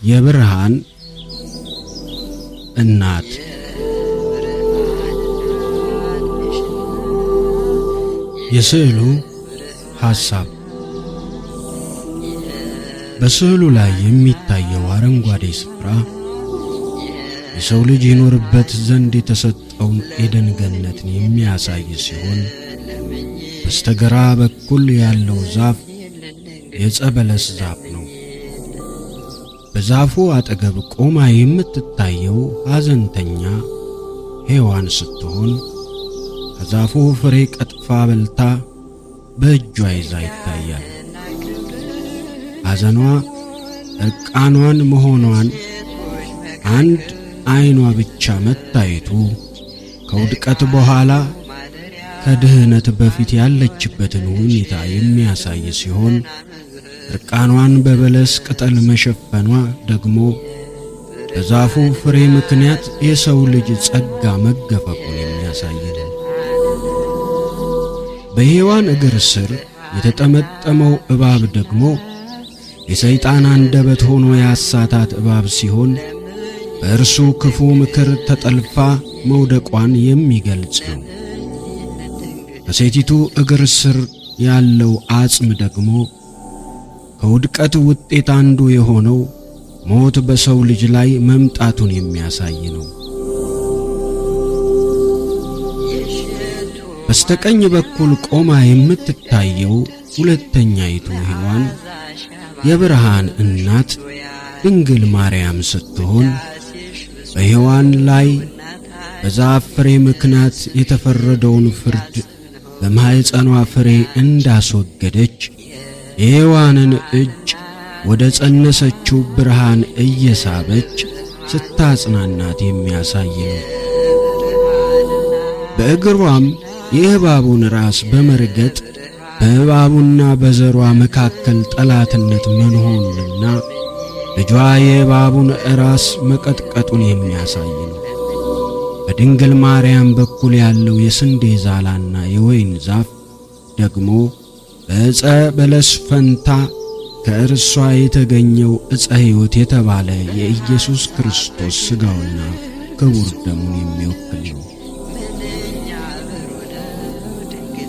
የብርሃን እናት። የስዕሉ ሐሳብ። በስዕሉ ላይ የሚታየው አረንጓዴ ስፍራ የሰው ልጅ ይኖርበት ዘንድ የተሰጠውን ኤደን ገነትን የሚያሳይ ሲሆን፣ በስተግራ በኩል ያለው ዛፍ የዕፀ በለስ ዛፍ ነው። በዛፉ አጠገብ ቆማ የምትታየው ሐዘንተኛ ሔዋን ስትሆን፣ ከዛፉ ፍሬ ቀጥፋ በልታ በእጇ ይዛ ይታያል። ሐዘኗ እርቃኗን መሆኗን አንድ ዓይኗ ብቻ መታየቱ ከውድቀት በኋላ ከድህነት በፊት ያለችበትን ሁኔታ የሚያሳይ ሲሆን፣ እርቃኗን በበለስ ቅጠል መሸፈኗ ደግሞ በዛፉ ፍሬ ምክንያት የሰው ልጅ ጸጋ መገፈፉን የሚያሳይ ነው። በሔዋን እግር ስር የተጠመጠመው እባብ ደግሞ የሰይጣን አንደበት ሆኖ ያሳታት እባብ ሲሆን፣ በእርሱ ክፉ ምክር ተጠልፋ መውደቋን የሚገልጽ ነው። በሴቲቱ እግር ስር ያለው አጽም ደግሞ ከውድቀት ውጤት አንዱ የሆነው ሞት በሰው ልጅ ላይ መምጣቱን የሚያሳይ ነው። በስተቀኝ በኩል ቆማ የምትታየው ሁለተኛይቱ ሔዋን የብርሃን እናት ድንግል ማርያም ስትሆን፣ በሔዋን ላይ በዛፍ ፍሬ ምክንያት የተፈረደውን ፍርድ በማኅፀኗ ፍሬ እንዳስወገደች፣ የሔዋንን እጅ ወደ ጸነሰችው ብርሃን እየሳበች ስታጽናናት የሚያሳይ ነው። በእግሯም የእባቡን ራስ በመርገጥ በእባቡና በዘሯ መካከል ጠላትነት መሆኑንና ልጇ የእባቡን ራስ መቀጥቀጡን የሚያሳይ ነው። በድንግል ማርያም በኩል ያለው የስንዴ ዛላና የወይን ዛፍ ደግሞ በዕፀ በለስ ፈንታ ከእርሷ የተገኘው ዕፀ ሕይወት የተባለ የኢየሱስ ክርስቶስ ሥጋውና ክቡር ደሙን የሚወክል ነው።